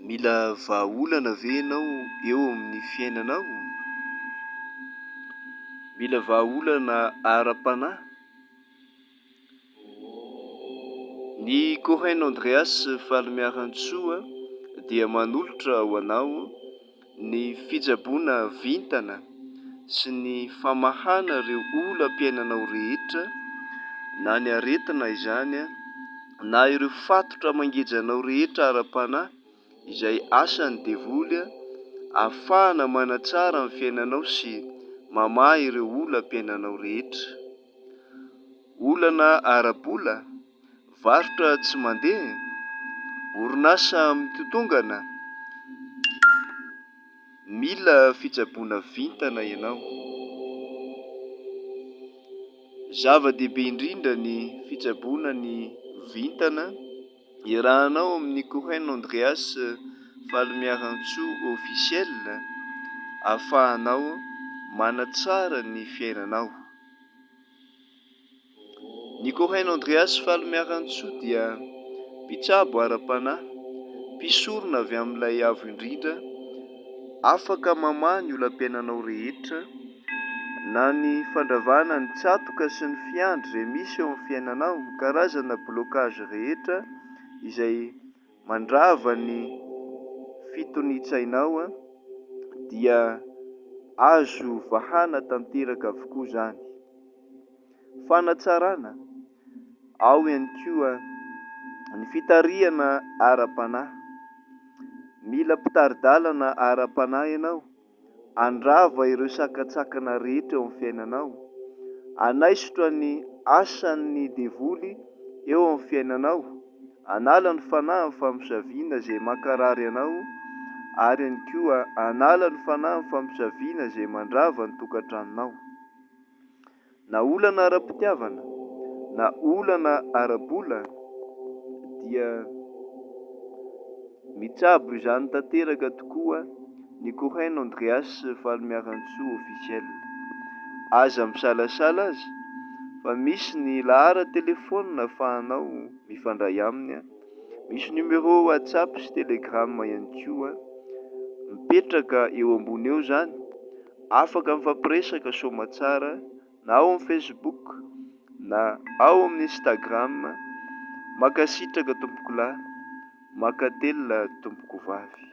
Mila vahaolana ve ianao eo amin'ny fiainanao? Mila vahaolana ara-panahy? Ny Cohen Andreas Falimiarantsoa dia manolotra ho anao ny fitsaboana vintana sy ny famahana ireo olam-piainanao rehetra, na ny aretina izany na ireo fatotra mangeja anao rehetra ara-panahy izay asan'ny devoly ahafahana manatsara ny fiainanao sy mamaha ireo olam-piainanao rehetra. Olana ara-bola, varotra tsy mandeha, orinasa mitotongana, mila fitsaboana vintana ianao. Zava-dehibe indrindra ny fitsaboana ny vintana iarahanao amin'ny Cohen Andreas Falimiarantsoa Officiel ahafahanao manatsara ny fiainanao. Ny Cohen Andreas Falimiarantsoa dia mpitsabo ara-panahy, mpisorona avy amin'ilay Avo Indrindra, afaka mamaha ny olam-piainanao rehetra, na ny fandravana ny tsatoka sy ny fiandry izay misy eo amin'ny fiainanao, ny karazana blocage rehetra izay mandrava ny fitonian-tsainao dia azo vahana tanteraka avokoa izany. Fanatsarana, ao ihany koa ny fitarihana ara-panahy. Mila mpitari-dalana ara-panahy ianao handrava ireo sakantsakana rehetra eo amin'ny fiainanao, hanaisotra ny asan'ny devoly eo amin'ny fiainanao, hanala ny fanahin'ny famosaviana izay mankarary anao ary ihany koa hanala ny fanahin'ny famosaviana izay mandrava ny tokantranonao. Na olana ara-pitiavana na olana ara-bola dia mitsabo izany tanteraka tokoa ny Cohen Andreas Falimiarantsoa Officiel. Aza misalasala aza fa misy ny laharan-telefaonina ahafahanao mifandray aminy, misy numéro WhatsApp sy Telegram ihany koa mipetraka eo ambony eo izany. Afaka mifampiresaka soamatsara na ao amin'ny Facebook na ao amin'ny Instagram. Mankasitraka tompokolahy, mankatelina tompokovavy.